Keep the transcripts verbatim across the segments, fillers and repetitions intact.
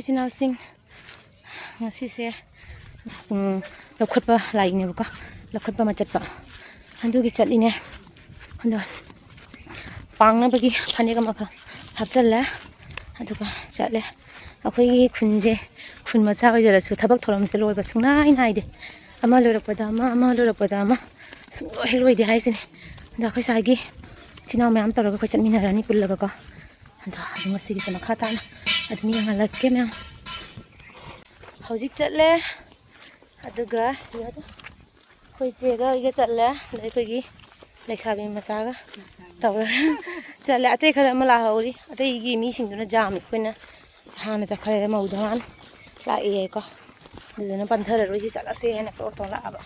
ꯏꯆꯤꯟ ꯏꯅꯥꯎꯁꯤꯡ, ꯉꯁꯤꯁꯦ, ꯎꯝ, ꯂꯧꯈꯠꯄ ꯂꯥꯛꯏꯅꯦꯕꯀꯣ, ꯂꯧꯈꯠꯄ ꯑꯃ ꯆꯠꯄ, ꯑꯗꯨꯒꯤ ꯆꯠꯂꯤꯅꯦ꯫ ꯑꯗꯣ ꯄꯥꯡꯅꯕꯒꯤ ꯐꯅꯦꯛ ꯑꯃꯈꯛ ꯍꯥꯞꯆꯜꯂꯦ, ꯑꯗꯨꯒ ꯆꯠꯂꯦ꯫ ꯑꯩꯈꯣꯏꯒꯤ ꯈꯨꯟꯁꯦ ꯈꯨꯟ ꯃꯆꯥ ꯑꯣꯏꯖꯔꯁꯨ ꯊꯕꯛ ꯊꯧꯔꯝꯁꯦ ꯂꯣꯏꯕ ꯁꯨꯡꯅꯥꯏ ꯅꯥꯏꯗꯦ꯫ ꯑꯃ ꯂꯣꯏꯔꯛꯄꯗ ꯑꯃ, ꯑꯃ ꯂꯣꯏꯔꯛꯄꯗ ꯑꯃ, ꯁꯨꯡꯂꯣꯏ ꯍꯦꯛ ꯂꯣꯏꯗꯦ ꯍꯥꯏꯁꯤꯅꯤ꯫ ꯑꯗꯣ ꯑꯩꯈꯣꯏ ꯁ꯭ꯋꯥꯏꯒꯤ ꯏꯆꯤꯟ ꯏꯅꯥꯎ ꯃꯌꯥꯝ ꯇꯧꯔꯒ ꯑꯩꯈꯣꯏ ꯆꯠꯃꯤꯟꯅꯔꯅꯤ ꯄꯨꯜꯂꯒꯀꯣ꯫ ꯑꯗꯣ ꯑꯗꯨ ꯉꯁꯤꯒꯤꯁꯦ ꯃꯈꯥ ꯇꯥꯅ ꯑꯗꯨꯝ ꯌꯦꯡꯍꯜꯂꯛꯀꯦ ꯃꯌꯥꯝ꯫ ꯍꯧꯖꯤꯛ ꯆꯠꯂꯦ꯫ ꯑꯗꯨꯒ ꯁꯤꯗ ꯑꯩꯈꯣꯏ ꯆꯦꯒ ꯑꯩꯒ ꯆꯠꯂꯦ꯫ ꯑꯗꯩ ꯑꯩꯈꯣꯏꯒꯤ ꯂꯩꯁꯥꯕꯤ ꯃꯆꯥꯒ ꯇꯧꯔꯒ ꯆꯠꯂꯦ꯫ ꯑꯇꯩ ꯈꯔ ꯑꯃ ꯂꯥꯛꯍꯧꯔꯤ꯫ ꯑꯇꯩꯒꯤ ꯃꯤꯁꯤꯡꯗꯨꯅ ꯖꯥꯝꯃꯤ꯫ ꯑꯩꯈꯣꯏꯅ ꯍꯥꯟꯅ ꯆꯠꯈ꯭ꯔꯦ꯫ ꯃꯧꯗꯣ ꯍꯥꯟꯅ ꯂꯥꯛꯑꯦꯀꯣ꯫ ꯑꯗꯨꯗꯨꯅ ꯄꯟꯊꯔꯔꯣꯏꯁꯤ, ꯆꯠꯂꯁꯦ ꯍꯥꯏꯅ ꯇꯣꯛ ꯇꯣꯛ ꯂꯥꯛꯑꯕ꯫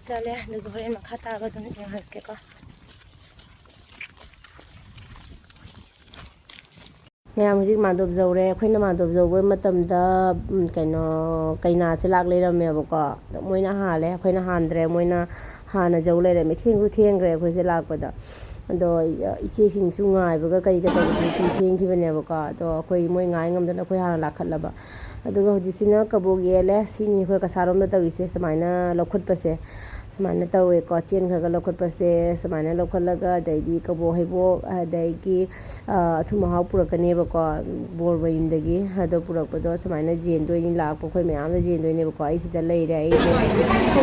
ꯆꯠꯂꯦ꯫ ꯑꯗꯨꯒ ꯍꯣꯔꯦꯟ ꯃꯈꯥ ꯇꯥꯕ ꯑꯗꯨꯝ ꯌꯦꯡꯍꯜꯂꯛꯀꯦꯀꯣ꯫ ꯃꯌꯥꯝ ꯍꯧꯖꯤꯛ ꯃꯥꯟꯗꯣꯞ ꯌꯧꯔꯦ꯫ ꯑꯩꯈꯣꯏꯅ ꯃꯥꯟꯗꯣꯞ ꯌꯧꯕ ꯃꯇꯝꯗ, ꯎꯝ, ꯀꯩꯅꯣ, ꯀꯩꯅꯥꯁꯦ ꯂꯥꯛ ꯂꯩꯔꯝꯃꯦꯕꯀꯣ꯫ ꯑꯗꯣ ꯃꯣꯏꯅ ꯍꯥꯜꯂꯦ, ꯑꯩꯈꯣꯏꯅ ꯍꯥꯟꯗ꯭ꯔꯦ꯫ ꯃꯣꯏꯅ ꯍꯥꯟꯅ ꯌꯧ ꯂꯩꯔꯝꯃꯦ꯫ ꯊꯦꯡꯁꯨ ꯊꯦꯡꯈ꯭ꯔꯦ ꯑꯩꯈꯣꯏꯁꯦ ꯂꯥꯛꯄꯗ꯫ ꯑꯗꯣ ꯏꯆꯦꯁꯤꯡꯁꯨ ꯉꯥꯏꯕꯒ ꯀꯩꯒ ꯇꯧꯕꯗꯁꯨ ꯁꯨꯝ ꯊꯦꯡꯈꯤꯕꯅꯦꯕꯀꯣ꯫ ꯑꯗꯣ ꯑꯩꯈꯣꯏ ꯃꯣꯏ ꯉꯥꯏ ꯉꯝꯗꯅ ꯑꯩꯈꯣꯏ ꯍꯥꯟꯅ ꯂꯥꯛꯈꯠꯂꯕ꯫ ꯑꯗꯨꯒ ꯍꯧꯖꯤꯛꯁꯤꯅ ꯀꯕꯣꯛ ꯌꯦꯜꯂꯦ꯫ ꯁꯤꯅꯤ ꯑꯩꯈꯣꯏ ꯀꯁꯥꯔꯣꯝꯗ ꯇꯧꯔꯤꯁꯦ, ꯁꯨꯃꯥꯏꯅ ꯂꯧꯈꯠꯄꯁꯦ꯫ ꯁꯨꯃꯥꯏꯅ ꯇꯧꯋꯦꯀꯣ꯫ ꯆꯦꯟꯈ꯭ꯔꯒ ꯂꯧꯈꯠꯄꯁꯦ ꯁꯨꯃꯥꯏꯅ ꯂꯧꯈꯠꯂꯒ, ꯑꯗꯩꯗꯤ ꯀꯕꯣꯛ ꯍꯩꯕꯣꯛ, ꯑꯗꯒꯤ, ꯑ, ꯑꯊꯨꯝ ꯑꯍꯥꯎ ꯄꯨꯔꯛꯀꯅꯦꯕꯀꯣ, ꯕꯣꯔ ꯃꯌꯨꯝꯗꯒꯤ꯫ ꯑꯗꯣ ꯄꯨꯔꯛꯄꯗꯣ ꯁꯨꯃꯥꯏꯅ ꯌꯦꯟꯗꯣꯏꯅꯤ, ꯂꯥꯛꯄ ꯑꯩꯈꯣꯏ ꯃꯌꯥꯝꯅ ꯌꯦꯟꯗꯣꯏꯅꯦꯕꯀꯣ꯫ ꯑꯩ ꯁꯤꯗ ꯂꯩꯔꯦ꯫ ꯑꯩꯁꯦ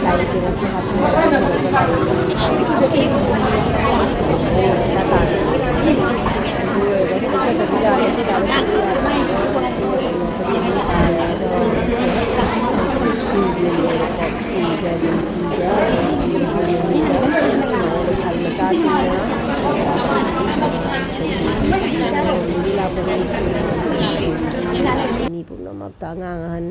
ꯂꯥꯏꯁꯦ ꯉꯁꯤ ꯍꯥꯞꯆꯤꯟꯕ ꯍꯥꯞꯆꯤꯟꯕ ꯂꯥꯛꯏꯅꯦ꯫ ꯑꯗꯨ ꯑꯣꯏꯔꯒꯁꯨ ꯆꯠꯇꯕꯗꯤ ꯌꯥꯔꯣꯏ꯫ ꯃꯤ ꯄꯨꯝꯅꯃꯛꯇ, ꯑꯉꯥꯡ ꯑꯍꯟ,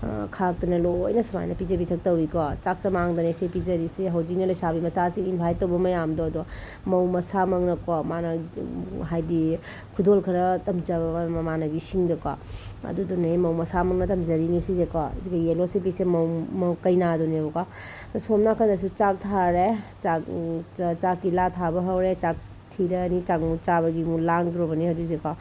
ꯑ, ꯈꯥꯛꯇꯅ ꯂꯣꯏꯅ ꯁꯨꯃꯥꯏꯅ ꯄꯤꯖ ꯄꯤꯊꯛ ꯇꯧꯏꯀꯣ꯫ ꯆꯥꯛ ꯆꯃꯥꯡꯗꯅꯦ ꯁꯤ ꯄꯤꯖꯔꯤꯁꯦ꯫ ꯍꯧꯖꯤꯛꯅ ꯂꯩꯁꯥꯕꯤ ꯃꯆꯥꯁꯤꯡ invite ꯇꯧꯕ ꯃꯌꯥꯝꯗꯣ, ꯑꯗꯣ ꯃꯧ ꯃꯁꯥꯃꯛꯅꯀꯣ, ꯃꯥꯅ, ꯎꯝ, ꯍꯥꯏꯗꯤ ꯈꯨꯗꯣꯜ ꯈꯔ ꯇꯝꯖꯕ ꯃꯃꯥꯟꯅꯕꯤꯁꯤꯡꯗꯀꯣ꯫ ꯑꯗꯨꯗꯨꯅꯦ ꯃꯧ ꯃꯁꯥꯃꯛꯅ ꯇꯝꯖꯔꯤꯅꯤ ꯁꯤꯁꯦꯀꯣ꯫ ꯁꯤꯒ yellow ꯁꯦꯠꯄꯤꯁꯦ ꯃꯧ, ꯃꯧ ꯀꯩꯅꯥꯗꯨꯅꯦꯕꯀꯣ꯫ ꯑꯗꯣ ꯁꯣꯝ ꯅꯥꯀꯟꯗꯁꯨ ꯆꯥꯛ ꯊꯥꯔꯦ꯫ ꯆꯥꯛ, ꯎꯝ, ꯆꯥ-, ꯆꯥꯛꯀꯤ ꯂꯥ ꯊꯥꯕ ꯍꯧꯔꯦ꯫ ꯆꯥꯛ ꯊꯤꯔꯅꯤ꯫ ꯆꯥꯛ ꯑꯃꯨꯛ ꯆꯥꯕꯒꯤ ꯑꯃꯨꯛ ꯂꯥꯡꯗ꯭ꯔꯣꯕꯅꯤ ꯍꯧꯖꯤꯛꯁꯦꯀꯣ꯫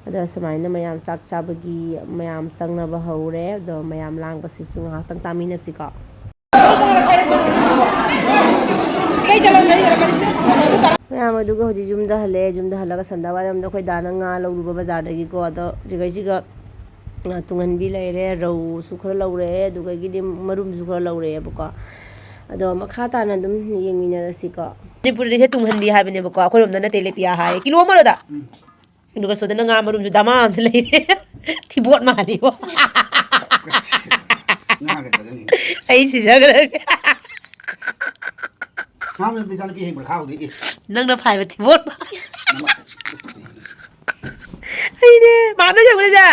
ꯑꯗꯣ ꯁꯨꯃꯥꯏꯅ ꯃꯌꯥꯝ ꯆꯥꯛ ꯆꯥꯕꯒꯤ ꯃꯌꯥꯝ ꯆꯪꯅꯕ ꯍꯧꯔꯦ꯫ ꯑꯗꯣ ꯃꯌꯥꯝ ꯂꯥꯡꯕꯁꯤꯁꯨ ꯉꯥꯏꯍꯥꯛꯇꯪ ꯇꯥꯃꯤꯟꯅꯁꯤꯀꯣ꯫ ꯃꯌꯥꯝ ꯑꯗꯨꯒ ꯍꯧꯖꯤꯛ ꯌꯨꯝꯗ ꯍꯜꯂꯛꯑꯦ꯫ ꯌꯨꯝꯗ ꯍꯜꯂꯒ ꯁꯟꯗꯥ ꯋꯥꯏꯔꯝꯗ ꯑꯩꯈꯣꯏ ꯗꯥꯅ ꯉꯥ ꯂꯧꯔꯨꯕ ꯕꯖꯥꯔꯗꯒꯤꯀꯣ꯫ ꯑꯗꯣ ꯁꯤꯈꯩꯁꯤꯒ, ꯑ, ꯇꯨꯡꯍꯟꯕꯤ ꯂꯩꯔꯦ, ꯔꯧꯁꯨ ꯈꯔ ꯂꯧꯔꯛꯑꯦ, ꯑꯗꯨꯗꯒꯤꯗꯤ ꯃꯔꯨꯝꯁꯨ ꯈꯔ ꯂꯧꯔꯛꯑꯦꯕꯀꯣ꯫ ꯑꯗꯣ ꯃꯈꯥ ꯇꯥꯅ ꯑꯗꯨꯝ ꯌꯦꯡꯃꯤꯟꯅꯔꯁꯤꯀꯣ꯫ ꯃꯅꯤꯄꯨꯔꯗꯁꯦ ꯇꯨꯡꯍꯟꯕꯤ ꯍꯥꯏꯕꯅꯦꯕꯀꯣ, ꯑꯩꯈꯣꯏꯔꯣꯝꯗꯅ ꯇꯦꯂꯦꯄꯤꯌꯥ ꯍꯥꯏ꯫ ꯀꯤꯂꯣ ꯑꯃꯔꯣꯗ? ꯎꯝ꯫ ꯑꯗꯨꯒ ꯁꯣꯗꯅ ꯉꯥ ꯃꯔꯨꯝꯁꯨ ꯗꯃꯥ ꯑꯃ ꯂꯩꯔꯦ꯫ ꯊꯤꯕꯣꯠ ꯃꯥꯜꯂꯤꯕꯣ꯫ ꯉꯥꯒ ꯆꯥꯖꯅꯤꯡꯉꯤ꯫ ꯑꯩ ꯁꯤꯖꯈ꯭ꯔꯒꯦ꯫ ꯉꯥ ꯃꯔꯨꯝꯗꯤ ꯏꯆꯥꯅꯨꯄꯤ ꯍꯩꯕ꯭ꯔꯥ ꯈꯥꯎꯗꯣꯏꯅꯦ꯫ ꯅꯪꯅ ꯐꯥꯏꯕ ꯊꯤꯕꯣꯠ ꯃꯥꯜꯂꯤ꯫ ꯅꯃ-, ꯑꯩꯅꯦ ꯃꯥꯅ ꯌꯧꯔꯤꯁꯦ꯫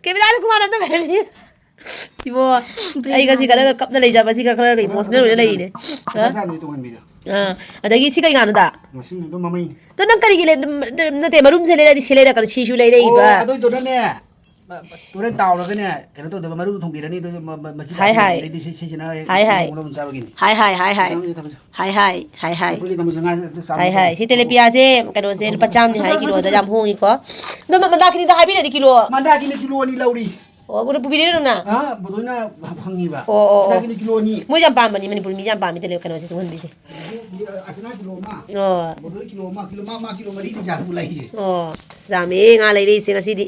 ꯀꯦꯃꯦꯔꯥꯗ ꯈꯨꯃꯥꯟ ꯑꯝꯇ ꯐꯥꯏꯍꯜꯂꯤ꯫ ꯏꯕꯣ, ꯑꯩ ꯉꯁꯤ ꯈꯔꯒ ꯀꯞꯅ ꯂꯩꯖꯕꯁꯤꯒ ꯈꯔꯒ emotional ꯑꯣꯏꯅ ꯂꯩꯔꯤꯅꯦ꯫ ꯍꯥ? ꯐꯖꯅ ꯇꯨꯡꯍꯟꯕꯤꯗꯣ꯫ ꯑꯥ, ꯑꯗꯒꯤ ꯁꯤ ꯀꯩ ꯉꯥꯅꯣ ꯗꯥ? ꯃꯁꯤꯡ ꯑꯗꯨꯝ ꯃꯃꯩ꯫ ꯑꯗꯣ ꯅꯪ ꯀꯔꯤꯒꯤ ꯂꯩ-, ꯅꯠꯇꯦ, ꯃꯔꯨꯝꯁꯦ ꯂꯩꯔꯗꯤ ꯁꯤ ꯂꯩꯔꯛꯀꯅꯨ, ꯁꯤꯁꯨ ꯂꯩꯔꯛꯏꯕ꯫ ꯑꯣ, ꯑꯗꯨꯏꯗꯨꯅꯅꯦ, ꯍꯣꯔꯦꯟ ꯇꯥꯎꯔꯒꯅꯦ, ꯀꯩꯅꯣ ꯇꯧꯗꯕ, ꯃꯔꯨꯗꯣ ꯊꯣꯡꯕꯤꯔꯅꯤ, ꯑꯗꯨ ꯃ-, ꯃ-, ꯃꯆꯤꯟꯖꯥꯛ ꯍꯥꯏ, ꯍꯥꯏ꯫ ꯂꯩꯗꯣꯏꯁꯦ, ꯁꯤꯁꯤꯅ ꯍꯥꯏ, ꯍꯥꯏ, ꯍꯥꯏ꯫ ꯃꯉꯣꯟꯗ ꯑꯗꯨꯝ ꯆꯥꯕꯒꯤꯅꯤ꯫ ꯍꯥꯏ, ꯍꯥꯏ, ꯍꯥꯏ, ꯍꯥꯏ꯫ ꯊꯝꯃꯁꯤ, ꯊꯝꯃꯁꯤ꯫ ꯍꯥꯏ, ꯍꯥꯏ, ꯍꯥꯏ, ꯍꯥꯏ꯫ ꯐꯨꯜꯂꯤ ꯊꯝꯃꯁꯤ, ꯉꯥ ꯑꯗꯨ ꯆꯥꯕ ꯍꯥꯏ, ꯍꯥꯏ꯫ ꯊꯝꯃꯁꯤ꯫ ꯁꯤ ꯇꯦꯂꯦꯄꯤꯌꯥꯁꯦ ꯀꯩꯅꯣꯁꯦ ꯂꯨꯄꯥ ꯆꯥꯝꯃꯅꯤ ꯍꯥꯏ, ꯀꯤꯂꯣꯗ ꯌꯥꯝ ꯍꯣꯡꯉꯤꯀꯣ꯫ ꯑꯗꯣ ꯃ-, ꯃꯟꯗꯥꯀꯤꯅꯤꯗ ꯍꯥꯏꯕꯤꯔꯗꯤ ꯀꯤꯂꯣ꯫ ꯃꯟꯗꯥꯀꯤꯅꯤ ꯀꯤꯂꯣ ꯑꯅꯤ ꯂꯧꯔꯤ꯫ ꯑꯣ, ꯑꯗꯨ ꯄꯨꯕꯤꯔꯤꯔꯣ ꯅꯪꯅ? ꯑ, ꯕꯣꯗꯣꯏꯅ ꯍꯪꯉꯤꯕ꯫ ꯑꯣ, ꯑꯣ, ꯑꯣ꯫ ꯃꯟꯗꯥꯀꯤꯅꯤ ꯀꯤꯂꯣ ꯑꯅꯤ꯫ ꯃꯣꯏꯁꯨ ꯌꯥꯝ ꯄꯥꯝꯕꯅꯤ, ꯃꯅꯤꯄꯨꯔ ꯃꯤꯁꯦ ꯌꯥꯝ ꯄꯥꯝꯃꯤ ꯇꯦꯂꯦ-, ꯀꯩꯅꯣꯁꯦ, ꯇꯨꯡꯍꯟꯕꯤꯁꯦ꯫ ꯑꯗꯨ, ꯑꯁꯤꯅ ꯀꯤꯂꯣ ꯑꯃ꯫ ꯑꯣ꯫ ꯕꯣꯗꯣꯏ ꯀꯤꯂꯣ ꯑꯃ, ꯀꯤꯂꯣ ꯑꯃ, ꯃꯥ ꯀꯤꯂꯣ ꯃꯔꯤꯅꯤ ꯆꯥꯕ ꯂꯩꯁꯦ꯫ ꯑꯣ, ꯑꯁ, ꯌꯥꯝꯃꯦ ꯉꯥ ꯂꯩꯔꯛꯏꯁꯦ ꯉꯁꯤꯗꯤ꯫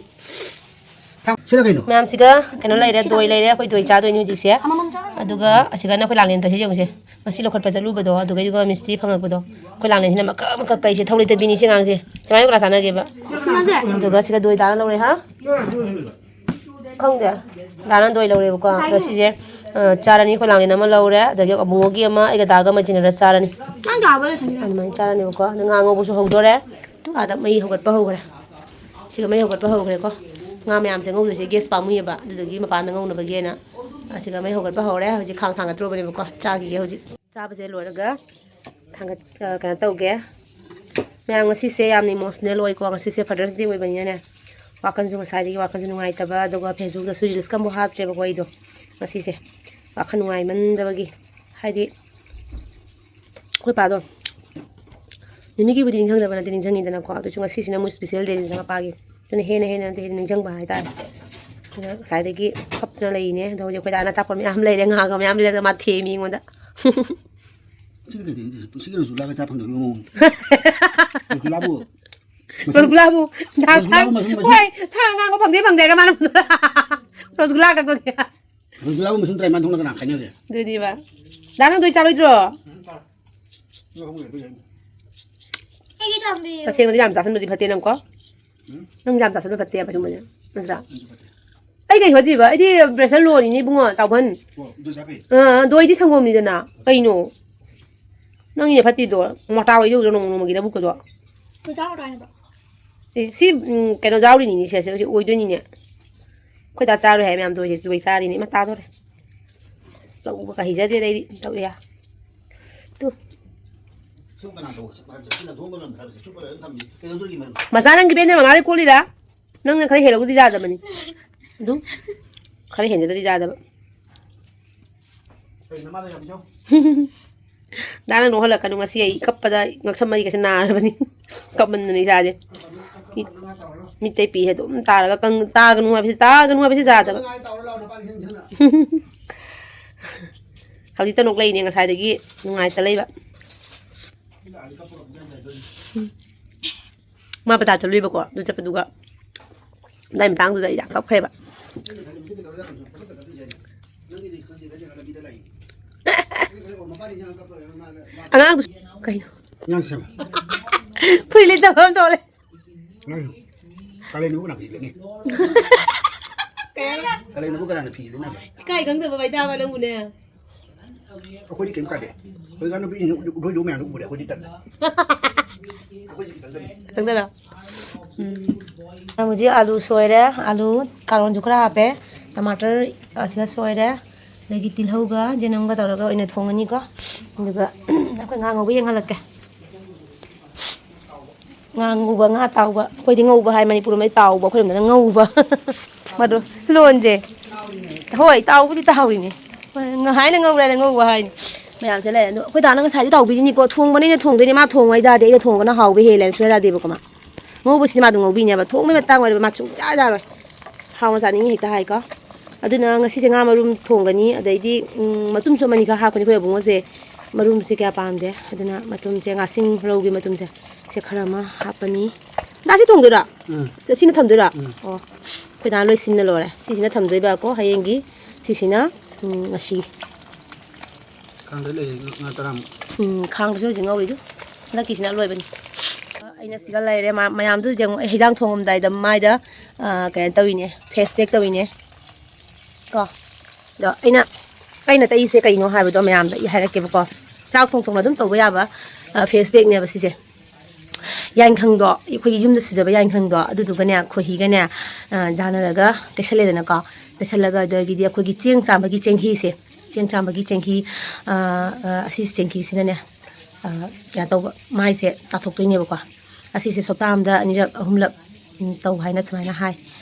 ꯊꯝ-, ꯁꯤꯅ ꯀꯩꯅꯣ? ꯃꯌꯥꯝꯁꯤꯒ ꯀꯩꯅꯣ ꯂꯩꯔꯦ, ꯗꯣꯏ ꯂꯩꯔꯦ, ꯑꯩꯈꯣꯏ ꯗꯣꯏ ꯆꯥꯗꯣꯏꯅꯤ ꯍꯧꯖꯤꯛꯁꯦ꯫ ꯑꯗꯨꯒ ꯑꯁꯤꯒꯅ ꯑꯩꯈꯣꯏ ꯂꯥꯡꯂꯦꯟ ꯇꯧꯔꯤꯁꯦ ꯌꯦꯡꯉꯨꯁꯦ꯫ ꯉꯁꯤ ꯂꯧꯈꯠꯄ ꯆꯠꯂꯨꯕꯗꯣ, ꯑꯗꯨꯒꯩꯗꯨꯒ ꯃꯤꯁꯇ꯭ꯔꯤ ꯐꯪꯉꯛꯄꯗꯣ꯫ ꯑꯩꯈꯣꯏ ꯂꯥꯡꯂꯦꯟꯁꯤꯅ ꯃꯀꯛ ꯃꯀꯛ ꯀꯩꯁꯦ ꯊꯧ ꯂꯩꯇꯕꯤꯅꯤ ꯁꯤ ꯑꯉꯥꯡꯁꯦ꯫ ꯁꯨꯃꯥꯏꯅ ꯀꯅꯥ ꯆꯥꯟꯅꯒꯦꯕ? ꯁꯤꯃꯁꯦ꯫ ꯑꯗꯨꯒ ꯁꯤꯒ ꯗꯣꯏ ꯗꯥꯅ ꯂꯧꯔꯦ, ꯍꯥ? ꯈꯪꯗꯦ꯫ ꯗꯥꯅ ꯗꯣꯏ ꯂꯧꯔꯦꯕꯀꯣ꯫ ꯑꯗꯣ ꯁꯤꯁꯦ, ꯑ, ꯆꯥꯔꯅꯤ꯫ ꯑꯩꯈꯣꯏ ꯂꯥꯡꯂꯦꯟ ꯑꯃ ꯂꯧꯔꯦ, ꯑꯗꯒꯤ ꯑꯕꯨꯡꯉꯣꯒꯤ ꯑꯃ, ꯑꯩꯒ ꯗꯥꯒ ꯑꯃ ꯆꯤꯟꯅꯔ ꯆꯥꯔꯅꯤ꯫ ꯅꯪ ꯀꯥꯕ ꯂꯣꯏꯁꯟꯈ꯭ꯔꯦ꯫ ꯑꯗꯨꯃꯥꯏꯅ ꯆꯥꯔꯅꯦꯕꯀꯣ꯫ ꯑꯗꯣ ꯉꯥ ꯉꯧꯕꯁꯨ ꯍꯧꯗꯣꯔꯦ꯫ ꯑꯥꯗ ꯃꯩ ꯍꯧꯒꯠꯄ ꯍꯧꯈ꯭ꯔꯦ꯫ ꯁꯤꯒ ꯃꯩ ꯍꯧꯒꯠꯄ ꯍꯧꯈ꯭ꯔꯦꯀꯣ꯫ ꯉꯥ ꯃꯌꯥꯝꯁꯦ ꯉꯧꯗꯣꯏꯁꯦ gas ꯄꯥꯝꯃꯨꯏꯌꯦꯕ, ꯑꯗꯨꯗꯨꯒꯤ ꯃꯄꯥꯟꯗ ꯉꯧꯅꯕꯒꯤꯅ꯫ ꯑꯁꯤꯒ ꯃꯩ ꯍꯧꯒꯠꯄ ꯍꯧꯔꯦ꯫ ꯍꯧꯖꯤꯛ ꯈꯥꯡ ꯊꯥꯡꯒꯠꯇ꯭ꯔꯨꯕꯅꯦꯕꯀꯣ꯫ ꯆꯥꯈꯤꯒꯦ ꯍꯧꯖꯤꯛ꯫ ꯆꯥꯕꯁꯦ ꯂꯣꯏꯔꯒ ꯊꯥꯡꯒꯠ-, ꯑ, ꯀꯩꯅꯣ ꯇꯧꯒꯦ꯫ ꯃꯌꯥꯝ, ꯉꯁꯤꯁꯦ ꯌꯥꯝꯅ emotional ꯑꯣꯏꯀꯣ꯫ ꯉꯁꯤꯁꯦ Father's Day ꯑꯣꯏꯕꯅꯤꯅꯅꯦ, ꯋꯥꯈꯜꯁꯨ, ꯉꯁꯥꯏꯗꯒꯤ ꯋꯥꯈꯜꯁꯨ ꯅꯨꯡꯉꯥꯏꯇꯕ, ꯑꯗꯨꯒ Facebookꯇꯁꯨ reelsꯀ ꯑꯃꯨꯛ ꯍꯥꯞꯇ꯭ꯔꯦꯕꯀꯣ ꯑꯩꯗꯣ ꯉꯁꯤꯁꯦ꯫ ꯋꯥꯈꯜ ꯅꯨꯡꯉꯥꯏꯃꯟꯗꯕꯒꯤ, ꯍꯥꯏꯗꯤ, ꯑꯩꯈꯣꯏ ꯄꯥꯗꯣ ꯅꯨꯃꯤꯠꯀꯤꯕꯨꯗꯤ ꯅꯤꯡꯁꯤꯡꯗꯕ ꯅꯠꯇꯦ, ꯅꯤꯡꯁꯤꯡꯉꯤꯗꯅꯀꯣ꯫ ꯑꯗꯨꯁꯨ ꯉꯁꯤꯁꯤꯅ ꯃꯣꯏ special dayꯅꯤꯗꯅ ꯃꯄꯥꯒꯤ꯫ ꯑꯗꯨꯅ ꯍꯦꯟꯅ ꯍꯦꯟꯅ ꯍꯦꯟꯅ ꯅꯤꯡꯁꯤꯡꯕ ꯍꯥꯏꯇꯥꯔꯦ꯫ ꯑꯗꯨꯅ ꯉꯁꯥꯏꯗꯒꯤ ꯀꯞꯇꯅ ꯂꯩꯔꯤꯅꯦ꯫ ꯑꯗꯣ ꯍꯧꯖꯤꯛ ꯑꯩꯈꯣꯏ ꯗꯥꯅ ꯑꯆꯥꯄꯣꯠ ꯃꯌꯥꯝ ꯂꯩꯔꯦ, ꯉꯥꯒ ꯃꯌꯥꯝ ꯂꯩꯔꯦ꯫ ꯃꯥ ꯊꯦꯝꯃꯤ ꯑꯩꯉꯣꯟꯗ꯫ ꯁꯤꯒ ꯀꯩꯗꯧꯅꯤ? ꯄꯨꯟꯁꯤꯒꯤ ꯔꯁꯒꯨꯜꯂꯥꯒ ꯆꯥ ꯐꯪꯗꯕꯒꯤ ꯃꯑꯣꯡ꯫ ꯔꯁꯒꯨꯜꯂꯥꯕꯨ ꯃꯁꯨꯡ, ꯔꯁꯒꯨꯜꯂꯥꯕꯨ ꯗꯥ ꯔꯁꯒꯨꯜꯂꯥꯕꯨ ꯃꯁꯨꯡ, ꯃꯁꯨꯡ꯫ ꯍꯣꯏ, ꯊꯥꯡ ꯑꯉꯥꯡꯕ ꯐꯪꯗꯦ ꯐꯪꯗꯦ ꯍꯥꯏꯔꯒ ꯃꯥꯅ ꯔꯁꯒꯨꯜꯂꯥ ꯀꯛꯄꯒꯤ꯫ ꯔꯁꯒꯨꯜꯂꯥꯕꯨ ꯃꯁꯨꯡ ꯇꯔꯥꯅꯤꯄꯥꯟ ꯊꯣꯛꯅ ꯀꯅꯥ ꯈꯥꯏꯅꯒꯦ? ꯑꯗꯨꯅꯤꯕ꯫ ꯗꯥ, ꯅꯪꯗꯣ ꯑꯩ ꯆꯥꯔꯣꯏꯗ꯭ꯔꯣ? ꯇꯁꯦꯡꯅꯗꯤ ꯌꯥꯝ ꯆꯥꯁꯤꯟꯕꯗꯤ ꯐꯠꯇꯦ ꯅꯪꯀꯣ꯫ ꯎꯝ? ꯅꯪ ꯌꯥꯝ ꯆꯥꯁꯤꯟꯕ ꯐꯠꯇꯦꯕ ꯁꯨꯝꯕꯁꯦ, ꯅꯠꯇ꯭ꯔꯥ? ꯑꯗꯨꯁꯨ ꯐꯠꯇꯦ꯫ ꯑꯩ ꯀꯩ ꯐꯠꯇ꯭ꯔꯤꯕ? ꯑꯩꯗꯤ pressure low ꯅꯤꯅꯦ ꯏꯕꯨꯡꯉꯣ, ꯆꯥꯎꯕꯟ꯫ ꯑꯣ, ꯑꯗꯨ ꯆꯥꯕꯩ? ꯑꯥ, ꯑꯗꯣ ꯑꯩꯗꯤ ꯁꯪꯒꯣꯝꯅꯤꯗꯅ꯫ ꯀꯩꯅꯣ? ꯅꯪꯒꯤꯅꯦ ꯐꯠꯇ꯭ꯔꯤꯗꯣ, ꯃꯣꯇꯥ ꯑꯣꯏꯗꯧꯗ꯭ꯔꯣ ꯅꯣꯡꯃ ꯅꯣꯡꯃꯒꯤ ꯅꯕꯨꯛꯀꯗꯣ? ꯑꯗꯨ ꯆꯥꯔꯣ ꯀꯥꯏꯅ꯫ ꯑꯦ, ꯁꯤ, ꯎꯝ, ꯀꯩꯅꯣ ꯌꯥꯎꯔꯤꯅꯤꯅꯦ, ꯁꯦ, ꯁꯦ, ꯁꯤ ꯑꯣꯏꯗꯣꯏꯅꯤꯅꯦ꯫ ꯑꯩꯈꯣꯏ ꯗꯥ ꯆꯥꯔꯣꯏ ꯍꯥꯏ ꯃꯌꯥꯝꯗꯣ, ꯁꯤ ꯂꯣꯏ ꯆꯥꯔꯤꯅꯦ꯫ ꯏꯃꯥ ꯇꯥꯗꯣꯔꯦ꯫ ꯂꯧꯕꯒ ꯍꯩꯖꯗꯦꯗ ꯑꯩꯗꯤ꯫ ꯇꯧ ꯌꯥ꯫ ꯇꯨ꯫ ꯁꯨꯝ ꯀꯅꯥ ꯇꯧꯕ? ꯁꯤ ꯂꯪꯊꯣꯛꯑꯝꯕ ꯂꯪꯊꯣꯛꯑꯝꯕ ꯁꯤ ꯆꯨꯞꯄ ꯂꯩꯔꯒ ꯊꯝꯃꯤ꯫ ꯀꯩꯗꯧꯗꯣꯔꯤꯒꯦ ꯃꯗꯨ? ꯃꯆꯥ ꯅꯪꯒꯤ ꯄꯦꯟꯗ ꯃꯃꯥꯗꯩ ꯀꯣꯜꯂꯤꯔꯥ? ꯅꯪꯅ ꯈꯔ ꯍꯦꯜꯂꯧꯕꯗꯤ ꯌꯥꯗꯕꯅꯤ꯫ ꯑꯗꯨꯝ ꯈꯔ ꯍꯦꯟꯖꯗꯗꯤ ꯌꯥꯗꯕ꯫ ꯀꯩꯅꯣ ꯃꯥꯅ ꯌꯥꯝ ꯌꯥꯎ? ꯗꯥ, ꯅꯪ ꯅꯣꯛꯍꯜꯂꯛꯀꯅꯨ꯫ ꯉꯁꯤ ꯑꯩ ꯀꯞꯄꯗ ꯉꯛꯁꯝ ꯃꯔꯤꯒꯁꯦ ꯅꯥꯔꯕꯅꯤ꯫ ꯀꯞꯃꯟꯗꯅ ꯏꯁꯥꯁꯦ꯫ ꯃꯤꯠ-, ꯃꯤꯠꯇꯩ ꯄꯤꯁꯦ ꯑꯗꯨꯝ ꯇꯥꯔꯒ ꯀꯪ-, ꯇꯥꯒꯅꯨ ꯍꯥꯏꯕꯁꯤ, ꯇꯥꯒꯅꯨ ꯍꯥꯏꯕꯁꯤ ꯌꯥꯗꯕ꯫ ꯍꯧꯖꯤꯛꯇ ꯅꯣꯛꯂꯛꯏꯅꯦ, ꯉꯁꯥꯏꯗꯒꯤ ꯅꯨꯡꯉꯥꯏꯇ ꯂꯩꯕ꯫ ꯃꯥ ꯕꯖꯥꯔ ꯆꯠꯂꯨꯏꯕꯀꯣ, ꯑꯗꯨ ꯆꯠꯄꯗꯨꯒ ꯑꯗꯥꯏ ꯃꯇꯥꯡꯗꯨꯗ ꯑꯩ ꯌꯥꯝ ꯀꯞꯈ꯭ꯔꯦꯕ꯫ ꯑꯉꯥꯡꯗꯨ ꯀꯩꯅꯣ? ꯉꯥꯡꯁꯦ꯫ ꯐꯨꯔꯤꯠ ꯂꯤꯠꯇꯕ ꯑꯃ ꯇꯧꯔꯦ꯫ ꯉꯥꯡꯁꯦ꯫ ꯀꯥꯂꯦꯟꯗꯕꯨ ꯀꯅꯥ ꯐꯤ ꯂꯤꯠꯅꯤ? ꯀꯥꯂꯦꯟꯗꯕꯨ ꯀꯅꯥꯅ ꯐꯤ ꯂꯤꯠꯅꯒꯦ? ꯏꯀꯥꯏ ꯈꯪꯗꯕ ꯕꯥꯏ ꯇꯥꯕ ꯅꯪꯕꯨꯅꯦ꯫ ꯑꯩꯈꯣꯏꯗꯤ ꯀꯩꯝ ꯀꯥꯏꯗꯦ꯫ ꯍꯧꯖꯤꯛꯀꯥꯟ ꯅꯨꯄꯤꯁꯤꯡ ꯎꯠꯊꯣꯛꯏꯗꯨ ꯃꯌꯥꯝꯗꯣ ꯎꯕꯗ ꯑꯩꯈꯣꯏꯗꯤ ꯇꯜꯂꯦ꯫ ꯑꯩꯈꯣꯏꯗꯤ ꯈꯤꯇꯪ ꯇꯜꯂꯦ꯫ ꯈꯤꯇꯪꯗꯔꯣ? ꯎꯝ꯫ ꯍꯧꯖꯤꯛ ꯑꯂꯨ ꯁꯣꯏꯔꯦ, ꯑꯂꯨ ꯀꯥꯔꯣꯟꯁꯨ ꯈꯔ ꯍꯥꯞꯄꯦ, ꯇꯃꯥꯇꯔ ꯑꯁꯤꯒ ꯁꯣꯏꯔꯦ, ꯑꯗꯒꯤ ꯇꯤꯜꯍꯧꯒ ꯆꯅꯝꯒ ꯇꯧꯔꯒ ꯑꯣꯏꯅ ꯊꯣꯡꯉꯅꯤꯀꯣ꯫ ꯑꯗꯨꯒ ꯑꯩꯈꯣꯏ ꯉꯥ ꯉꯧꯕ ꯌꯦꯡꯍꯜꯂꯛꯀꯦ꯫ ꯉꯥ ꯉꯧꯕ, ꯉꯥ ꯇꯥꯎꯕ꯫ ꯑꯩꯈꯣꯏꯗꯤ ꯉꯧꯕ ꯍꯥꯏ, ꯃꯅꯤꯄꯨꯔ ꯂꯣꯝꯗꯗꯤ ꯇꯥꯎꯕ, ꯑꯩꯈꯣꯏꯔꯣꯝꯗꯅ ꯉꯧꯕ꯫ ꯃꯗꯣ ꯂꯣꯟꯁꯦ꯫ ꯍꯣꯏ, ꯇꯥꯎꯕꯨꯗꯤ ꯇꯥꯎꯏꯅꯦ꯫ ꯍꯣꯏ, ꯉ-, ꯍꯥꯏꯅ ꯉꯧꯔꯦ ꯍꯥꯏꯅ ꯉꯧꯕ ꯍꯥꯏꯅꯤ꯫ ꯃꯌꯥꯝꯁꯦ ꯂꯩꯔꯦ꯫ ꯑꯗꯣ ꯑꯩꯈꯣꯏ ꯗꯥꯅ ꯉꯁꯥꯏꯗꯤ ꯇꯥꯎꯕꯤꯔꯤꯅꯤꯀꯣ꯫ ꯊꯣꯡꯕꯅꯤꯅ ꯊꯣꯡꯗꯣꯏꯅꯦ꯫ ꯃꯥ ꯊꯣꯡꯉꯨ ꯍꯥꯏ ꯇꯥꯔꯗꯤ ꯑꯩꯅ ꯊꯣꯡꯉꯒꯅ ꯍꯥꯎꯕ ꯍꯦꯜꯂꯦ ꯍꯥꯏꯅ ꯁꯨꯡꯌꯥ ꯌꯥꯗꯦꯕꯀꯣ ꯃꯥ꯫ ꯉꯧꯕꯁꯤꯅ ꯃꯥꯗꯣ ꯉꯧꯕꯤꯅꯦꯕ, ꯊꯣꯡꯕꯩ ꯃꯇꯥꯡ ꯑꯣꯏꯔꯕ ꯃꯥ ꯁꯨꯡꯆꯥ ꯆꯥꯔꯣꯏ꯫ ꯍꯥꯎꯅ ꯆꯥꯅꯤꯡꯉꯤ ꯍꯦꯛꯇ ꯍꯥꯏꯀꯣ꯫ ꯑꯗꯨꯅ ꯉꯁꯤꯁꯦ ꯉꯥ ꯃꯔꯨꯝ ꯊꯣꯡꯒꯅꯤ, ꯑꯗꯩꯗꯤ, ꯎꯝ, ꯃꯇꯨꯝꯁꯨ ꯑꯃꯅꯤꯈꯛ ꯍꯥꯞꯀꯅꯤ ꯑꯩꯈꯣꯏ ꯑꯕꯨꯡꯉꯣꯁꯦ꯫ ꯃꯔꯨꯝꯁꯦ ꯀꯌꯥ ꯄꯥꯝꯗꯦ, ꯑꯗꯨꯅ ꯃꯇꯨꯝꯁꯦ, ꯉꯥꯁꯤꯡ ꯔꯧꯒꯤ ꯃꯇꯨꯝꯁꯦ, ꯁꯦ ꯈꯔ ꯑꯃ ꯍꯥꯞꯄꯅꯤ꯫ ꯗꯥ, ꯁꯤ ꯊꯣꯡꯗꯣꯏꯔꯣ? ꯎꯝ꯫ ꯁꯤ-, ꯁꯤꯅ ꯊꯝꯗꯣꯏꯔꯣ? ꯎꯝ꯫ ꯑꯣ, ꯑꯩꯈꯣꯏ ꯗꯥ ꯂꯣꯏꯁꯤꯟꯅ ꯂꯣꯏꯔꯦ꯫ ꯁꯤꯁꯤꯅ ꯊꯝꯗꯣꯏꯕꯀꯣ ꯍꯌꯦꯡꯒꯤ, ꯁꯤꯁꯤꯅ, ꯎꯝ, ꯉꯁꯤ꯫ ꯈꯥꯡꯗ ꯂꯩ, ꯉꯥ ꯇꯔꯥꯃꯨꯛ꯫ ꯎꯝ, ꯈꯥꯡꯗꯁꯨ ꯍꯧꯖꯤꯛ ꯉꯧꯔꯤꯗꯨ꯫ ꯍꯟꯗꯛꯀꯤꯁꯤꯅ ꯑꯂꯣꯏꯕꯅꯤ꯫ ꯑꯩꯅ ꯁꯤꯒ ꯂꯩꯔꯦ, ꯃꯥ-, ꯃꯌꯥꯝꯗꯨ ꯍꯧꯖꯤꯛ ꯑꯃꯨꯛ ꯑꯩ ꯍꯩꯖꯥꯡ ꯊꯣꯡꯉꯝꯗꯥꯏꯗ ꯃꯥꯏꯗ, ꯑ, ꯀꯩꯅꯣ ꯇꯧꯔꯤꯅꯦ, ꯐꯦꯁ ꯄꯦꯛ ꯇꯧꯔꯤꯅꯦ꯫ ꯀꯣ꯫ ꯑꯗꯣ ꯑꯩꯅ, ꯑꯩꯅ ꯇꯛꯏꯁꯦ ꯀꯩꯅꯣ ꯍꯥꯏꯕꯗꯣ ꯃꯌꯥꯝꯗ ꯑꯩ ꯍꯥꯏꯔꯛꯀꯦꯕꯀꯣ꯫ ꯆꯥꯛ ꯊꯣꯡ ꯊꯣꯡꯅ ꯑꯗꯨꯝ ꯇꯧꯕ ꯌꯥꯕ, ꯑ, ꯐꯦꯁ ꯄꯦꯛꯅꯦꯕ ꯁꯤꯁꯦ꯫ ꯌꯥꯏꯈꯪꯗꯣ, ꯑꯩꯈꯣꯏꯒꯤ ꯌꯨꯝꯗ ꯁꯨꯖꯕ ꯌꯥꯏꯈꯪꯗꯣ, ꯑꯗꯨꯗꯨꯒꯅꯦ, ꯈꯣꯏꯍꯤꯒꯅꯦ, ꯑ, ꯌꯥꯟꯅꯔꯒ ꯇꯩꯁꯜꯂꯦꯗꯅꯀꯣ꯫ ꯇꯩꯁꯜꯂꯒ ꯑꯗꯒꯤꯗꯤ ꯑꯩꯈꯣꯏꯒꯤ ꯆꯦꯡ ꯆꯥꯝꯕꯒꯤ ꯆꯦꯡꯍꯤꯁꯦ, ꯆꯦꯡ ꯆꯥꯝꯕꯒꯤ ꯆꯦꯡꯍꯤ, ꯑ, ꯑ, ꯑꯁꯤ ꯆꯦꯡꯍꯤꯁꯤꯅꯅꯦ, ꯑ, ꯀꯩꯅꯣ ꯇꯧꯕ, ꯃꯥꯏꯁꯦ ꯇꯥꯊꯣꯛꯇꯣꯏꯅꯦꯕꯀꯣ꯫ ꯑꯁꯤꯁꯦ ꯁꯞꯇꯥ ꯑꯃꯗ ꯑꯅꯤꯔꯛ, ꯑꯍꯨꯝꯂꯛ, ꯎꯝ, ꯇꯧ ꯍꯥꯏꯅ ꯁꯨꯃꯥꯏꯅ ꯍꯥꯏ꯫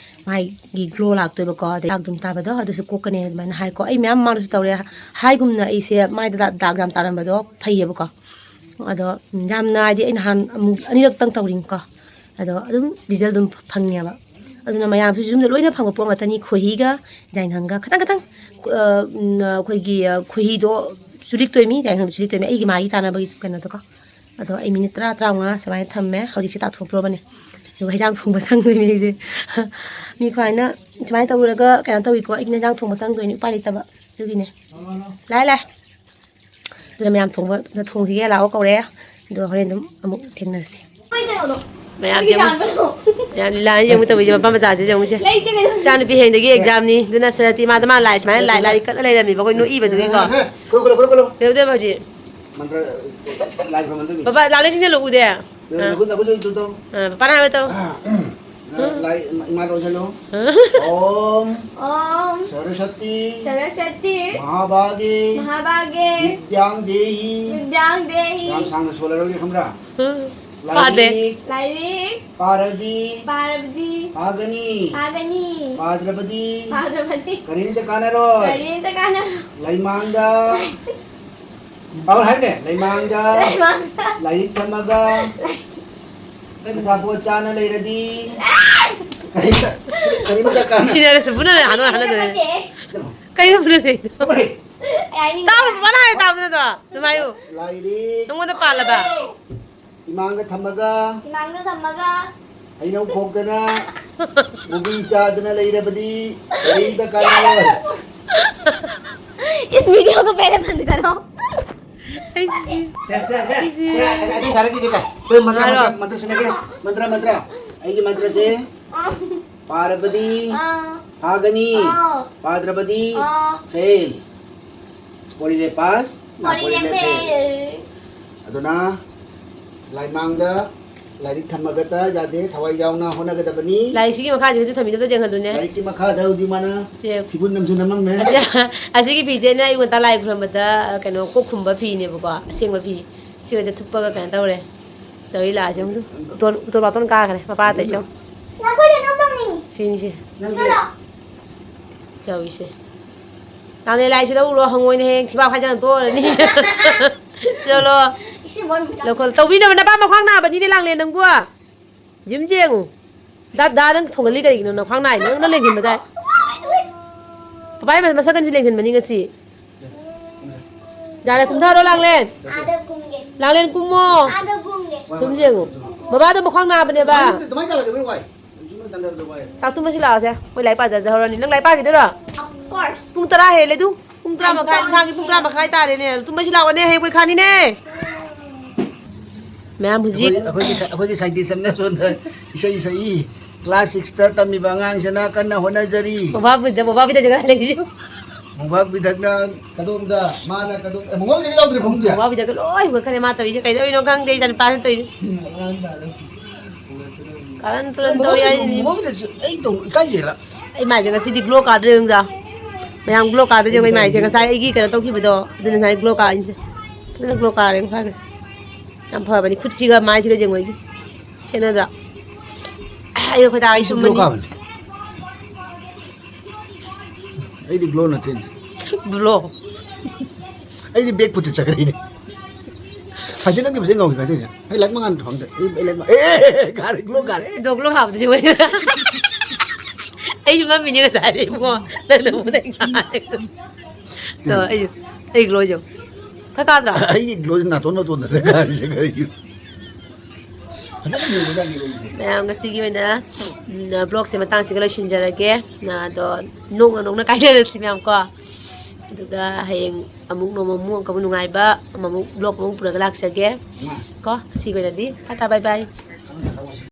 ꯃꯥꯏꯒꯤ ꯒ꯭ꯂꯣ ꯂꯥꯛꯇꯣꯏꯕꯀꯣ, ꯑꯗꯩ ꯗꯥꯛ ꯑꯗꯨꯝ ꯇꯥꯕꯗꯣ ꯑꯗꯨꯁꯨ ꯀꯣꯛꯀꯅꯤ ꯑꯗꯨꯃꯥꯏꯅ ꯍꯥꯏꯀꯣ꯫ ꯑꯩ ꯃꯌꯥꯝ ꯃꯃꯥꯡꯗꯁꯨ ꯇꯧꯔꯦ꯫ ꯍꯥꯏꯒꯨꯝꯅ ꯑꯩꯁꯦ ꯃꯥꯏꯗ ꯗꯥꯛ, ꯗꯥꯛ ꯌꯥꯝ ꯇꯥꯔꯝꯕꯗꯣ ꯐꯩꯌꯦꯕꯀꯣ꯫ ꯑꯗꯣ, ꯎꯝ, ꯌꯥꯝꯅ ꯍꯥꯏꯗꯤ ꯑꯩ ꯅꯍꯥꯟ ꯑꯃꯨꯛ ꯑꯅꯤꯔꯛꯇꯪ ꯇꯧꯔꯤꯅꯤꯀꯣ꯫ ꯑꯗꯣ ꯑꯗꯨꯝ ꯔꯤꯖꯜ ꯑꯗꯨꯝ ꯐꯪꯉꯦꯕ꯫ ꯑꯗꯨꯅ ꯃꯌꯥꯝꯁꯨ ꯌꯨꯝꯗ ꯂꯣꯏꯅ ꯐꯪꯕ ꯄꯣꯠ ꯉꯥꯛꯇꯅꯤ꯫ ꯈꯣꯏꯍꯤꯒ ꯌꯥꯏꯉꯪꯒ ꯈꯇꯪ ꯈꯇꯪ, ꯑ, ꯎꯝ, ꯑꯩꯈꯣꯏꯒꯤ, ꯑ, ꯈꯣꯏꯍꯤꯗꯣ ꯆꯨꯂꯤꯛꯇꯣꯏꯃꯤ, ꯌꯥꯏꯉꯪꯗꯣ ꯆꯨꯂꯤꯛꯇꯣꯏꯃꯤ, ꯑꯩꯒꯤ ꯃꯥꯒꯤ ꯆꯥꯅꯕꯒꯤ ꯀꯩꯅꯣꯗꯣꯀꯣ꯫ ꯑꯗꯣ ꯑꯩ ꯃꯤꯅꯤꯠ ꯇꯔꯥ, ꯇꯔꯥꯃꯉꯥ ꯁꯨꯃꯥꯏꯅ ꯊꯝꯃꯦ꯫ ꯍꯧꯖꯤꯛꯁꯦ ꯇꯥꯊꯣꯛꯇ꯭ꯔꯣꯕꯅꯦ꯫ ꯑꯗꯨꯒ ꯍꯩꯖꯥꯡ ꯊꯣꯡꯕ ꯆꯪꯗꯣꯏꯅꯦ ꯑꯩꯁꯦ꯫ ꯃꯤ ꯈ꯭ꯋꯥꯏꯅ ꯁꯨꯃꯥꯏꯅ ꯇꯧꯔꯒ ꯀꯩꯅꯣ ꯇꯧꯋꯤꯀꯣ, ꯑꯩꯒꯤ ꯍꯩꯖꯥꯡ ꯊꯣꯡꯕ ꯆꯪꯗꯣꯏꯅꯦ, ꯎꯄꯥꯏ ꯂꯩꯇꯕ꯫ ꯑꯗꯨꯒꯤꯅꯦ꯫ ꯂꯥꯛꯑꯦ, ꯂꯥꯛꯑꯦ꯫ ꯑꯗꯨꯅ ꯃꯌꯥꯝ ꯊꯣꯡꯕ, ꯊꯣꯡꯈꯤꯒꯦ ꯂꯥꯛꯑꯣ ꯀꯧꯔꯦ꯫ ꯑꯗꯨꯒ ꯍꯣꯔꯦꯟ ꯑꯗꯨꯝ ꯑꯃꯨꯛ ꯊꯦꯡꯅꯔꯁꯦ꯫ ꯃꯌꯥꯝꯁꯦ ꯌꯦꯡꯉꯨ꯫ ꯃꯌꯥꯝ ꯂꯤꯂꯥ ꯌꯦꯡꯉꯨ ꯇꯧꯕꯤꯁꯦ, ꯃꯄꯥ ꯃꯆꯥꯁꯦ ꯌꯦꯡꯉꯨꯁꯦ꯫ ꯂꯩꯇꯦ ꯀꯩꯅꯣ꯫ ꯏꯆꯥꯅꯨꯄꯤ ꯍꯌꯦꯡꯗꯒꯤ ꯑꯦꯛꯖꯥꯝꯅꯤ, ꯑꯗꯨꯅ ꯁꯔꯁꯇꯤ ꯃꯥꯗ ꯃꯥ ꯂꯥꯏ ꯁꯨꯃꯥꯏꯅ ꯂꯥꯏ, ꯂꯥꯏꯔꯤꯛ ꯀꯠꯂ ꯂꯩꯔꯝꯃꯤꯕ ꯑꯩꯈꯣꯏ ꯅꯣꯛꯏꯕꯗꯨꯒꯤꯀꯣ꯫ ꯀꯩꯗꯧꯗꯣꯏꯕ ꯍꯧꯖꯤꯛ? ꯃꯟꯇ꯭ꯔ ꯂꯥꯏ ꯈꯨꯔꯨꯝꯃꯟꯗꯣꯏꯅꯤ꯫ ꯕꯕꯥ, ꯂꯥꯛꯂꯦ ꯆꯤꯡꯁꯤꯜꯂꯨ ꯎꯗꯦ꯫ ꯑꯥ꯫ ꯅꯈꯨꯠ, ꯅꯈꯨꯠꯁꯦ ꯇꯨ ꯇꯧ꯫ ꯑꯥ, ꯄꯄꯥꯅ ꯍꯥꯏꯕ ꯇꯧ꯫ ꯑꯥ, ꯎꯝ꯫ ꯂꯥꯏ, ꯏꯃꯥꯗ ꯑꯣꯟꯁꯤꯜꯂꯨ꯫ ꯑꯥ꯫ ॐ ॐ सरस्वती सरस्वती महाभागे महाभागे विद्यां देहि। विद्यां देहि। ꯌꯥꯝ ꯁꯥꯡꯅ ꯁꯣꯜꯂꯔꯣꯏꯒꯦ, ꯈꯪꯕ꯭ꯔꯥ? ꯎꯝ꯫ ꯄꯥꯗꯦ꯫ ꯂꯥꯏꯔꯤꯛ ꯂꯥꯏꯔꯤꯛ ꯄꯥꯔꯗꯤ ꯄꯥꯔꯕꯗꯤ ꯐꯥꯒꯅꯤ꯫ ꯐꯥꯒꯅꯤ꯫ ꯄꯥꯗ꯭ꯔꯕꯗꯤ ꯄꯥꯗ꯭ꯔꯕꯗꯤ ꯀꯔꯤꯝꯇ ꯀꯥꯟꯅꯔꯣꯏ꯫ ꯀꯔꯤꯝꯇ ꯀꯥꯟꯅꯔꯣꯏ꯫ ꯂꯩꯃꯥꯡꯗ ꯄꯥꯎ ꯍꯥꯏꯅꯦ, ꯂꯩꯃꯥꯡꯗ ꯂꯩꯃꯥꯡꯗ ꯂꯥꯏꯔꯤꯛ ꯊꯝꯃꯒ ꯂꯥꯏ- ꯑꯆꯥꯄꯣꯠ ꯆꯥꯅ ꯂꯩꯔꯗꯤ ꯀꯔꯤꯝꯇ, ꯀꯔꯤꯝꯇ ꯀꯥꯟꯅ- ꯁꯤꯅ ꯄꯨꯟꯅ ꯍꯥꯟꯅ ꯍꯥꯟꯅꯗꯣꯏꯅꯦ꯫ ꯀꯩꯅꯣ ꯄꯨꯟꯅ ꯂꯩꯗꯣ? ꯀꯃꯥꯏ? ꯇꯥꯕ ꯃꯥꯅ ꯍꯥꯏ ꯇꯥꯕ ꯅꯠꯇ꯭ꯔꯣ? ꯑꯗꯨꯃꯥꯏꯌꯨ꯫ ꯂꯥꯏꯔꯤꯛ ꯅꯉꯣꯟꯗ ꯄꯥꯜꯂꯕ? ꯏꯃꯥꯡꯗ ꯊꯝꯃꯒ ꯏꯃꯥꯡꯗ ꯊꯝꯃꯒ ꯍꯩꯅꯧ ꯈꯣꯛꯇꯅ ꯃꯨꯕꯤ ꯆꯥꯗꯅ ꯂꯩꯔꯕꯗꯤ ꯀꯔꯤꯝꯇ ꯀꯥꯟꯅꯔꯣꯏ꯫ इस वीडियो को पहले बंद करो। ꯑꯩꯁꯤ ꯁꯦ, ꯁꯦ, ꯁꯦ, ꯁꯦ, ꯑꯗꯨ ꯁꯥꯔꯛꯈꯤꯒꯦ, ꯁꯦ꯫ ꯁꯦ, ꯃꯟꯇ꯭ꯔ, ꯍꯥꯏꯔꯣ꯫ ꯃꯟꯇ꯭ꯔ, ꯃꯟꯇ꯭ꯔ ꯁꯤꯟꯅꯒꯦ꯫ ꯃꯟꯇ꯭ꯔ, ꯃꯟꯇ꯭ꯔ꯫ ꯑꯩꯒꯤ ꯃꯟꯇ꯭ꯔꯁꯦ, ꯑꯥ꯫ ꯄꯥꯔꯕꯗꯤ ꯑꯥ꯫ ꯐꯥꯒꯅꯤ, ꯑꯥ꯫ ꯄꯥꯗ꯭ꯔꯕꯗꯤ ꯑꯥ꯫ ꯐꯦꯜ꯫ ꯄꯣꯔꯤꯂꯦ ꯄꯥꯁ, ꯅꯥꯄꯣꯔꯤꯂꯦ ꯄꯣꯔꯤꯂꯦ ꯐꯦꯜ꯫ ꯐꯦꯜ꯫ ꯑꯗꯨꯅ ꯂꯥꯏꯃꯥꯡꯗ ꯂꯥꯏꯔꯤꯛ ꯊꯝꯃꯒꯇ ꯌꯥꯗꯦ, ꯊꯋꯥꯏ ꯌꯥꯎꯅ ꯍꯣꯠꯅꯒꯗꯕꯅꯤ꯫ ꯂꯥꯏꯔꯤꯛꯁꯤꯒꯤ ꯃꯈꯥꯁꯤꯒꯁꯨ ꯊꯝꯕꯤꯗꯕ ꯌꯦꯡꯍꯜꯂꯨꯅꯦ꯫ ꯂꯥꯏꯔꯤꯛꯀꯤ ꯃꯈꯥꯗ ꯍꯧꯖꯤꯛ ꯃꯥꯅ ꯁꯦ꯫ ꯐꯤꯕꯨꯟ ꯑꯃꯁꯨ ꯅꯝꯃꯝꯃꯦ꯫ ꯑꯁꯤ, ꯑꯁꯤꯒꯤ ꯐꯤꯁꯦ ꯑꯩꯅ ꯑꯌꯨꯛ ꯉꯟꯇꯥ ꯂꯥꯏ ꯈꯨꯔꯨꯝꯕꯗ, ꯀꯩꯅꯣ, ꯀꯣꯛ ꯈꯨꯝꯕ ꯐꯤꯅꯦꯕꯀꯣ, ꯑꯁꯦꯡꯕ ꯐꯤ꯫ ꯁꯤꯒꯗ ꯊꯨꯞꯄꯒ ꯀꯩꯅꯣ ꯇꯧꯔꯦ꯫ ꯇꯧꯔꯤ ꯂꯥꯛꯑꯁꯦ ꯑꯃꯨꯛ꯫ ꯎꯇꯣꯟ, ꯎꯇꯣꯟ ꯄꯥꯇꯣꯟ ꯀꯥꯈ꯭ꯔꯦ, ꯃꯄꯥ ꯑꯇꯩ ꯁꯨꯝ꯫ ꯅꯈꯣꯏꯗ ꯑꯗꯨꯝ ꯇꯧꯅꯤꯡꯉꯤ꯫ ꯁꯤꯅꯤꯁꯦ꯫ ꯅꯪꯗꯤ? ꯇꯧꯔꯤꯁꯦ꯫ ꯅꯪꯗꯤ ꯂꯥꯏꯁꯤ ꯂꯧꯔꯣ, ꯍꯪꯉꯣꯏꯅ ꯍꯌꯦꯡ ꯊꯤꯕꯥꯛ ꯍꯥꯏꯗꯅ ꯇꯣꯛꯑꯔꯅꯤ꯫ ꯆꯠꯂꯣ꯫ ꯏꯁꯤꯡ ꯕꯣꯟ ꯃꯆꯥ꯫ ꯂꯧꯈꯠꯂꯣ꯫ ꯇꯧꯕꯤꯅꯕ ꯅꯄꯥ ꯃꯈ꯭ꯋꯥꯡ ꯅꯥꯕꯅꯤꯅꯦ, ꯂꯥꯡꯂꯦꯟ ꯅꯪꯕꯨ꯫ ꯖꯤꯝ ꯌꯦꯡꯉꯨ꯫ ꯗꯥ, ꯗꯥ, ꯅꯪ ꯊꯣꯡꯒꯜꯂꯤ ꯀꯔꯤꯒꯤꯅꯣ? ꯅꯈ꯭ꯋꯥꯡ ꯅꯥꯏꯅꯦ, ꯅꯪ ꯂꯦꯡꯁꯤꯟꯕꯗ꯫ ꯄꯄꯥꯏ ꯃꯁꯛ ꯀꯟꯁꯤ ꯂꯦꯡꯁꯤꯟꯕꯅꯤ ꯉꯁꯤ꯫ ꯌꯥꯔꯦ, ꯀꯨꯝꯊꯔꯣ, ꯂꯥꯡꯂꯦꯟ꯫ ꯑꯥꯗ ꯀꯨꯝꯒꯦ꯫ ꯂꯥꯡꯂꯦꯟ ꯀꯨꯝꯃꯣ꯫ ꯑꯥꯗ ꯀꯨꯝꯒꯦ꯫ ꯁꯨꯝ ꯌꯦꯡꯉꯨ꯫ ꯕꯕꯥꯗꯣ ꯃꯈ꯭ꯋꯥꯡ ꯅꯥꯕꯅꯦꯕ꯫ ꯑꯗꯨꯃꯥꯏꯅ ꯆꯠꯂꯒꯗꯤ ꯂꯣꯏ ꯋꯥꯏ꯫ ꯆꯥꯛ ꯇꯨꯝꯕꯁꯤ ꯂꯥꯛꯑꯣꯁꯦ꯫ ꯃꯣꯏ ꯂꯥꯏꯔꯤꯛ ꯄꯥꯖꯖꯍꯧꯔꯅꯤ꯫ ꯅꯪ ꯂꯥꯏꯔꯤꯛ ꯄꯥꯈꯤꯗꯣꯏꯔꯣ? Of course꯫ ꯄꯨꯡ ꯇꯔꯥ ꯍꯦꯜꯂꯦ ꯑꯗꯨ꯫ ꯄꯨꯡ ꯇꯔꯥ ꯃꯈꯥꯏ, ꯑꯗꯨ ꯅꯨꯡꯗꯥꯡꯒꯤ ꯄꯨꯡ ꯇꯔꯥ ꯃꯈꯥꯏ ꯇꯥꯔꯦꯅꯦ꯫ ꯇꯨꯝꯕꯁꯤ ꯂꯥꯛꯑꯣꯅꯦ, ꯍꯌꯦꯡ ꯄꯔꯤꯈꯥꯅꯤꯅꯦ꯫ ꯃꯌꯥꯝ ꯍꯧꯖꯤꯛ ꯑꯩꯈꯣꯏ, ꯑꯩꯈꯣꯏꯒꯤ ꯁ-, ꯑꯩꯈꯣꯏꯒꯤ scientist ꯑꯃꯅ ꯁꯣꯝꯗ ꯏꯁꯩ ꯁꯛꯏ꯫ Class six ꯇ ꯇꯝꯃꯤꯕ ꯑꯉꯥꯡꯁꯤꯅ ꯀꯟꯅ ꯍꯣꯠꯅꯖꯔꯤ꯫ ꯃꯣꯕꯥ ꯕꯤꯗ, ꯃꯣꯕꯥ ꯕꯤꯗ ꯖꯒꯥ ꯂꯩꯔꯤꯁꯤ꯫ ꯃꯣꯕꯥ ꯕꯤꯗꯛꯅ ꯀꯗꯣꯝꯗ, ꯃꯥꯅ ꯀꯗꯣꯝ-, ꯑꯦ, ꯃꯣꯕꯥ ꯕꯤꯗꯛ ꯌꯥꯎꯗ꯭ꯔꯤ ꯐꯃꯨꯡꯁꯦ? ꯃꯣꯕꯥ ꯕꯤꯗꯛ ꯂꯣꯏ ꯍꯨꯒꯠꯈ꯭ꯔꯦ, ꯃꯥ ꯇꯧꯔꯤꯁꯦ ꯀꯩꯗꯧꯔꯤꯅꯣ ꯈꯪꯗꯦ, ꯏꯆꯥꯅꯨꯄꯥꯁꯤꯅ ꯇꯧꯔꯤꯁꯦ꯫ ꯎꯝ, ꯑꯉꯥꯡ ꯇꯥꯔꯦ꯫ ꯀꯥꯔꯟ ꯇꯨꯔꯟ ꯇꯧ ꯌꯥꯏꯅꯤ꯫ ꯃꯣꯕꯥ ꯕꯤꯗꯛꯁꯦ ꯑꯩ ꯇꯧ ꯏꯀꯥꯏꯖꯩꯔ? ꯑꯩ ꯃꯥꯏꯁꯦ ꯉꯁꯤꯗꯤ glow ꯀꯥꯗ꯭ꯔꯦ ꯌꯦꯡꯉꯨꯗ꯫ ꯃꯌꯥꯝ glow ꯀꯥꯗ꯭ꯔꯦ ꯌꯦꯡꯉꯣ, ꯑꯩ ꯃꯥꯏꯁꯦ ꯉꯁꯥꯏ ꯑꯩꯒꯤ ꯀꯩꯅꯣ ꯇꯧꯈꯤꯕꯗꯣ, ꯑꯗꯨꯅ ꯉꯁꯥꯏ glow ꯀꯥꯔꯤꯁꯦ꯫ ꯐꯖꯅ glow ꯀꯥꯔꯦ ꯃꯈꯥꯒꯁꯦ꯫ ꯌꯥꯝ ꯐꯕꯅꯤ, ꯈꯨꯠꯁꯤꯒ ꯃꯥꯏꯁꯤꯒ ꯌꯦꯡꯉꯣ ꯑꯩꯒꯤ꯫ ꯈꯦꯠꯅꯗ꯭ꯔꯥ? ꯑꯩ ꯑꯩꯈꯣꯏ ꯗꯥ ꯑꯩ ꯑꯩꯁꯨ glow ꯇꯨꯝꯃꯅꯤ꯫ ꯀꯥꯕꯅꯤ꯫ ꯑꯩꯗꯤ glow ꯅꯠꯇꯦꯅꯦ꯫ Blow꯫ ꯑꯩꯗꯤ back foot ꯇ ꯆꯠꯈ꯭ꯔꯦꯅꯦ꯫ ꯐꯖꯅꯗꯤ ꯐꯖꯅ ꯉꯧꯈꯤ ꯀꯃꯥꯏꯅ ꯇꯧꯔꯤꯁꯦ? ꯑꯩ ꯂꯥꯏꯠ ꯃꯉꯥꯜ ꯐꯪꯗꯦ꯫ ꯑꯩ, ꯑꯩ ꯂꯥꯏꯠ ꯃꯉꯥꯜ-, ꯑꯦ, ꯑꯦ, ꯑꯦ, ꯒꯥꯔꯤ ꯒ꯭ꯂꯣ ꯀꯥꯔꯦ꯫ ꯗꯣ ꯒ꯭ꯂꯣ ꯍꯥꯞꯄꯗꯨꯗꯤ ꯑꯣꯏ꯫ ꯑꯩꯁꯨ ꯃꯝꯃꯤꯅꯦ ꯉꯁꯥꯏꯗꯩ ꯏꯕꯨꯡꯉꯣ꯫ ꯅꯪꯅ ꯑꯃꯨꯛ ꯅꯪ ꯉꯥꯏ꯫ ꯇꯣ, ꯑꯩ, ꯑꯩ ꯒ꯭ꯂꯣꯁꯦ ꯌꯦꯡꯉꯨ꯫ ꯈꯔ ꯀꯥꯗ꯭ꯔꯥ? ꯑꯩꯒꯤ ꯒ꯭ꯂꯣꯁꯦ ꯅꯥꯇꯣꯟ ꯅꯥꯇꯣꯟꯗ ꯀꯥꯔꯤꯁꯦ ꯀꯔꯤꯒꯤꯅꯣ? ꯐꯖꯅ ꯌꯦꯡꯕꯖꯥꯠꯅꯤ ꯑꯩꯁꯦ꯫ ꯃꯌꯥꯝ ꯉꯁꯤꯒꯤ ꯑꯣꯏꯅ, ꯎꯝ, ꯕ꯭ꯂꯣꯒꯁꯦ ꯃꯇꯥꯡꯁꯤꯒ ꯂꯣꯏꯁꯤꯟꯖꯔꯒꯦ꯫ ꯑꯗꯣ ꯅꯣꯡꯅ ꯅꯣꯡꯅ ꯀꯥꯏꯅꯔꯁꯤ ꯃꯌꯥꯝ ꯀꯣ꯫ ꯑꯗꯨꯒ ꯍꯌꯦꯡ ꯑꯃꯨꯛ ꯅꯣꯡꯃ ꯑꯃꯨꯛ ꯑꯃꯨꯛꯀ ꯅꯨꯡꯉꯥꯏꯕ ꯑꯃꯃꯨꯛ ꯕ꯭ꯂꯣꯒ ꯑꯃꯨꯛ ꯄꯨꯔꯒ ꯂꯥꯛꯆꯒꯦ꯫ ꯀꯣ, ꯉꯁꯤꯒꯤ ꯑꯣꯏꯅꯗꯤ ꯇꯥꯇꯥ ꯕꯥꯏ ꯕꯥꯏ꯫